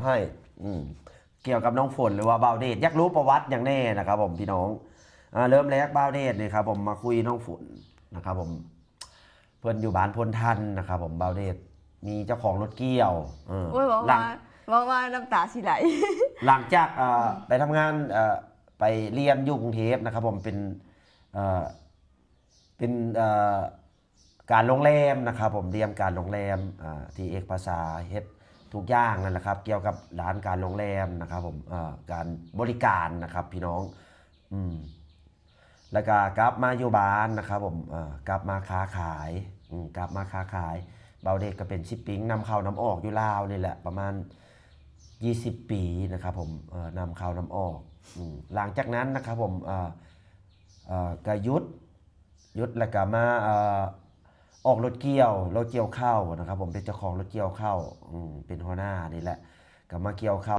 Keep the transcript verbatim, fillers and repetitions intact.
ให้ อืม เกี่ยวกับน้องฝนหรือว่าบ่าวเดช อยากรู้ประวัติอย่างแน่นะครับผมพี่น้อง อ่า เริ่มแรกบ่าวเดชเนี่ยครับผม มาคุยน้องฝนนะครับผม เพิ่นอยู่บ้านโพนทันนะครับผม บ่าวเดช มีเจ้าของรถเกี่ยว เออ โอ้ยบอก หลั ว่าง บอกว่าน้ำตาสิไหล หลังจากเอ่อไปทำงานเอ่อไปเรียนอยู่กรุงเทพฯนะครับผม เป็นเอ่อเป็นเอ่อการโรงแรมนะครับผม เรียนการโรงแรมอ่าที่เอกภาษา เฮ็ดทุกอย่างนั่นแหละครับ เกี่ยวกับร้านการโรงแรมนะครับผม เอ่อการบริการนะครับพี่น้อง อืม แล้วก็กลับมาอยู่บ้านนะครับผม เอ่อกลับมาค้าขาย อืม กลับมาค้าขาย บ่าวเดชก็เป็นชิปปิ้งนำเข้านำออกอยู่ลาวนี่แหละ ประมาณ ยี่สิบ ปีนะครับผม เอ่อนำเข้านำออก อืม หลังจากนั้นนะครับผม เอ่อเอ่อก็หยุด หยุดแล้วก็มาเอ่อออกรถเกี่ยว รถเกี่ยวข้าวนะครับผม เป็นเจ้าของรถเกี่ยวข้าว อืม เป็นหัวหน้านี่แหละ ก็มาเกี่ยวข้าว